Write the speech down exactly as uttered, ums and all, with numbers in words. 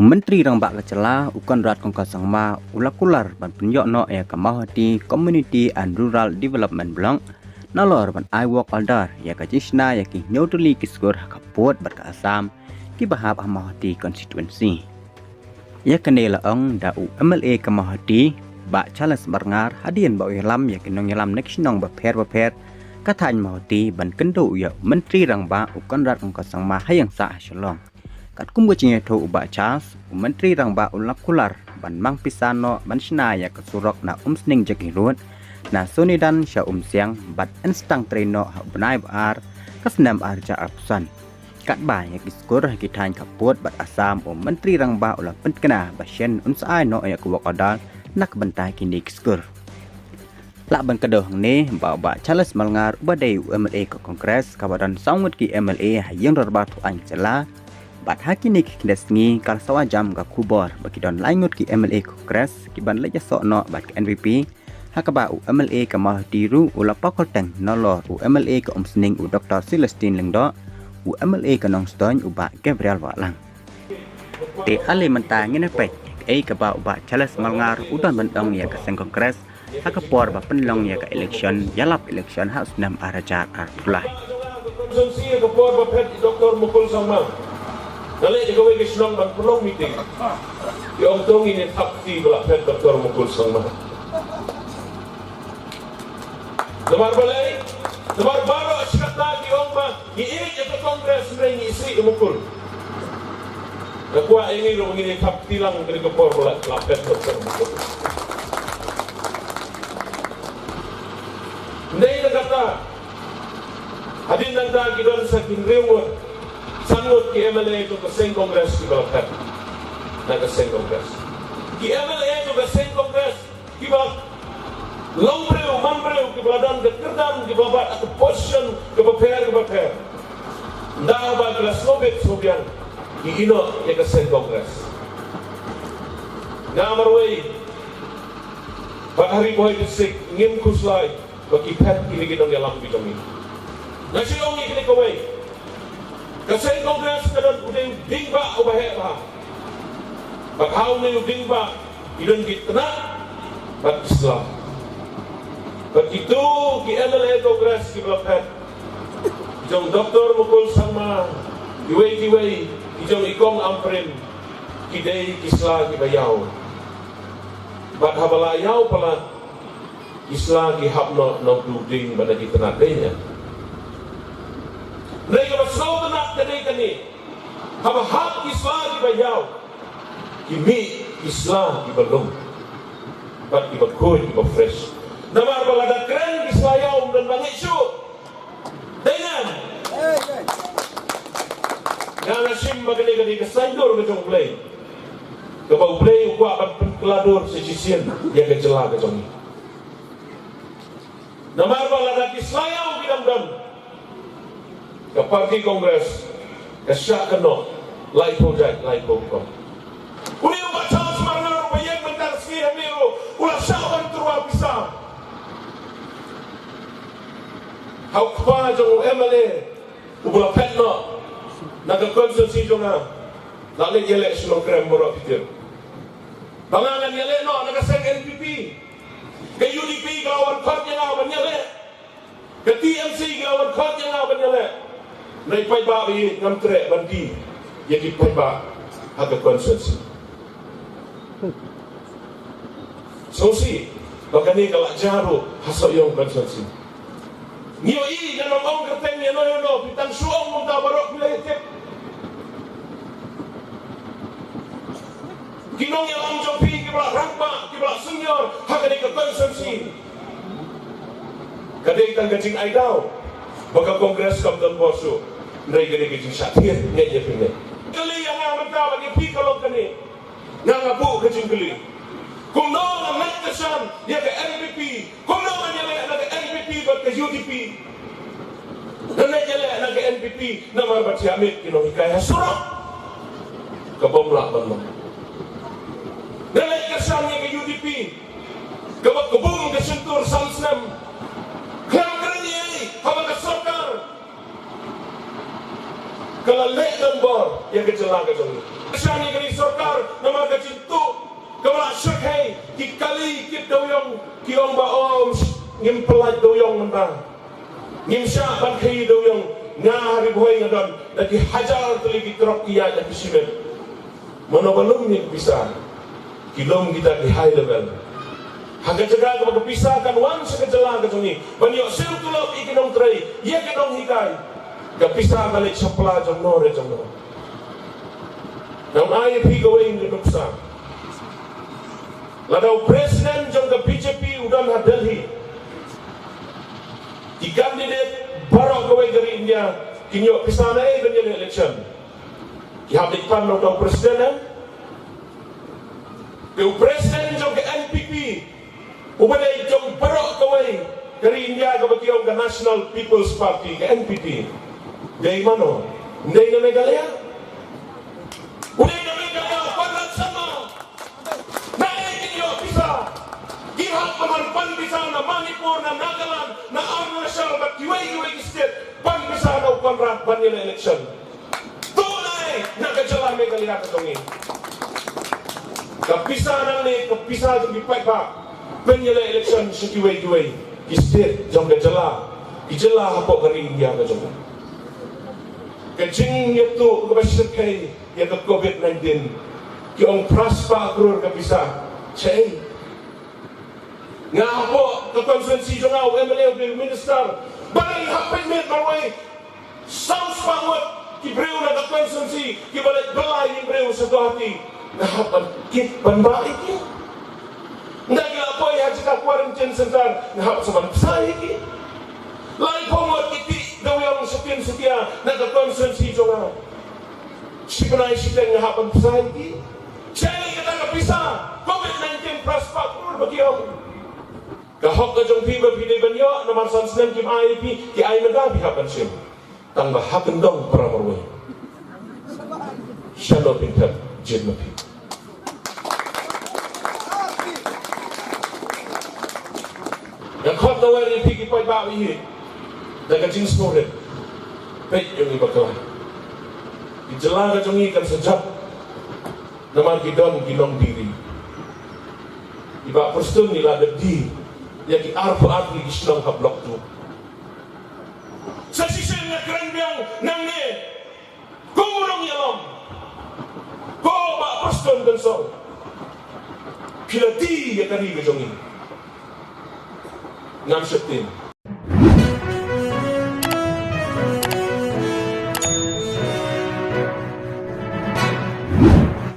Myntri Rangbah ka jylla u Conrad Kongkal Sangma u la kular ban pynïoh noh ïa ka Mawhati Community and Rural Development Block nalor ban ai work order ïa ka jingshna ïa ki hynñiew tylli ki skur ha ka pud bad ka Assam kiba hap ha Mawhati constituency. Ïa kane la ong da u M L A ka Mawhati, Bah Charles Marngar, hadien ba u ïalam ïa ki nongïalam na ki shnong bapher bapher ka thaiñ Mawhati ban kynduh ïa u Myntri Rangbah u Conrad Kongkal Sangma ha ïing sah ha Shillong. Katkum ka jingïathuh u Bah Charles, u Myntri Rangbah u la kular ban mang pisa noh ban shna ïa ka surok na Umsning Jaki Road, na Sonidan sha Umsiang bad yn sdang trei noh ha u bnai ba ar ka snem ar hajar arphew san. Katba ïa ki skur ha ki thaiñ ka pud bad Assam, u Myntri Rangbah u la pyntikna ba shen un sa ai noh ïa ka work order na ka bynta kine ki skur. Lah ban kdew hangne ba u Bah Charles Marngar uba dei u M L A ka Congress kaba don saw ngut ki M L A ha ïing dorbar thaw aiñ jylla, bad ha kine ki khyndiat sngi ka la sawa jam ka khubor ba ki don lai ngut ki M L A Congress kiban leit ïasoh noh bad ka N P P, ha kaba u M L A ka Mawhati ruh u la paw kyrteng nalor u M L A ka Umsning u Doktor Celestine Lyngdoh, u M L A ka Nongstoiñ u Bah Gabriel Wahlang. Te ale mynta ngin ïa peit kaei kaba u Bah Charles Marngar u don ban ong ïa ka seng Congress ha ka por ba pynlong ïa ka election, ïalap election ha u snem ar hajar arphew lai. Constituency ka por ba phet i Doktor Mukul Sangma. Nga leit ïa kawei ka shnong ban pynlong meeting. Ki ong to ngin ïa thap kti ba la phet Doktor Mukul Sangma. Namar balei, namar baroh shi katta ki ong ba ngi ïeit ïa ka Congress hynrei ngi isih ïa Mukul. Nga kwah ïa ngi ruh ngin ïa thap kti lang kane ka por ba la, la phet Doktor Mukul. Hynrei na kata, hadien nangta ki don sa ki hynriew ngut, san ngut ki M L A jong ka seng Congress kiba la phet na ka seng Congress. Ki M L A jong ka seng Congress kiba long briew man briew, kiba la don ka kyrdan, kiba bat ha ka position kaba pher kaba pher. Ynda ba ki la sngewbit sngewbiang, ki ïeh noh ïa ka seng Congress. Nga marwei bad ha Ri Bhoi District ngim khuslai ba ki phet kine ki nongïalam ki jong ngi. Nga shu ong ïa kine kawei. Ka seng Congress ka don u dei u dieng ba uba heh bha. Bad ha une u dieng ba ki don ki tnat bad ki sla. Bad kito ki M L A Congress kiba la phet, ki jong Doktor Mukul Sangma, kiwei kiwei, ki jong i Kong Ampareen, ki dei ki sla kiba ïaw. Bad haba la ïaw palat, ki sla ki hap noh na uto u dieng bad na ki tnat, dei ne em? Hynrei kaba sngewtynnat ka dei kane, haba hap ki sla kiba ïaw, ki mih ki sla kiba lum bad kiba khuid kiba fresh. Namar ba lada kren ki sla ïaw ym don ba ngeit shuh. Dei ne em? Nga, nga shim ba kane ka dei ka saiñdur ka jong U Blei, kaba U Blei u kwah ban pynkylla dur sa shisien ïa ka jylla ka jong ngi. Namar ba lada ki sla ïaw ki dang don, ka party Congress ka shah kynnoh laiphew jait, laiphew rukom. Une u Bah Charles Marngar uba ïeng mynta ka sngi hangne ruh u la shah ban tyrwa pisa ha u kpa jong u M L A uba la phet noh na ka constituency jong nga. La leit ïaleh sha Nongkrem baroh ki tip. Ba nga ngan ïaleh noh na ka seng N P P. Ka U D P ka la wan khot ïa nga ban ïaleh. Ka T M C ka la wan khot ïa nga ban ïaleh. Hynrei paidbah ba ïeit, ngam treh ban die ïa ki paidbah ha ka constituency. Sngewsih ba kane ka la jia ruh ha Sohiong constituency. Ngi ïohi, ngan ym ong kyrteng ïano ïano, phi tang shu ong, mynta baroh phi la ïa tip. Ki nongïalam jong phi kiba la rangbah, kiba la senior ha kane ka constituency. Ka dei tang ka jingai daw ba ka Congress kam don bor shuh. Hynrei ka dei ka jingshah thied, ngeit ïa phi ne? Kylli ïa nga mynta bad ïa phi ka long kane. Nga, nga buh ka jingkylli. Kumno nga ngeit kyrshan ïa ka N P P? Kumno ngan ïaleh na ka N P P bad ka U D P? Ngan leit ïaleh na ka N P P namar ba thiah miet ki nonghikai ha surok, ka bym lah ban long. Ngan leit kyrshan ïa ka U D P kaba kbum ka shyntur san snem. Khlem kren ei ei haba ka sorkar ka la leh donbor ïa ka jylla ka jong ngi. Kyrshan ïa kane ka sorkar Kali kit dewiong, ki ong ba, "Oh, ngim pyllait dewiong mynta. Ngim shah ban khaii dewiong." Nga ha Ri Bhoi nga don da ki hajar tylli ki trok ki ïaid da ki shiphew. Mano ba lum ïa ka pisa? Ki lum kita ki high level. Ha ka jaka kaba ka pisa kan wan sha ka jylla ka jong ngi ban ïoh siew tulop ïa ki nongtrei, ïa ki nonghikai, ka pisa ka leit sha pla jong no re jong no. Ngan ai ïa phi kawei ka nuksa. Lada u president jong ka B J P u don ha Delhi, ki candidate baroh kawei ka ri India kin ïoh pisa naei ban ïaleh election? Ki hap leit pan na uta u president, eh? Te u president jong ka N P P, uba dei jong baroh kawei ka ri India kaba ki ong ka National People's Party, ka N P P, dei mano? Dei na Meghalaya? U dei na Meghalaya, Conrad Sangma. Naei kin ïoh pisa? Ki hap ban pan pisa na Manipur, na Nagaland, na Arunachal bad kiwei kiwei ki state, pan pisa na u Conrad ban ïaleh election. To naei na ka jylla Meghalaya ka jong ngi? Ka pisa nangne ka pisa jong ki paidbah ban ïaleh election sha kiwei kiwei ki state jong ka jylla, ki jylla hapoh ka ri India ka jong ngi. Ka jingïathuh kaba shyrkhei ïa ka COVID nineteen, ki ong phra spah klur ka pisa. Shaei? Nga hapoh ka constituency jong nga, u M L A, u minister, balei hap pynmih marwei? Saw spah ngut ki briew na ka constituency kiba leit bylla ïing briew sha Guwahati. Nga hap ban kit ban bah ïa ki? Nda ki la poi ha jaka quarantine center, nga hap sa ban pynshai ïa ki? Laiphew ngut ki tih dewiong sha Tin Sukia na ka constituency jong nga. Shi bnai shiteng nga hap ban pynshai ïa ki? Shaei kata ka pisa COVID nineteen phra spah klur ba ki ong? Ka hok ka jong phi ba phi dei ban ïoh, namar san snem kim ai ïa phi, ki ai mynta phi hap ban shim. Tang ba ha kyndong para marwei. Shano phin thep jied ma phi? Nga khot na wer ïa phi ki paidbah ba ïeit da ka jingsngewrit. Peit ïa ngi bakla. Ki jylla ka jong ngi kan sa jop namar ki don ki nongdie ri. I Bah Prestone i la dep die ïa ki arphew ar tylli ki shnong ha Block Two. Sa shisien nga kren biang nangne. Ko u nongïalam, ko Bah Prestone Tynsong, phi la die ïa ka ri ka jong ngi. Ngam sheptieng.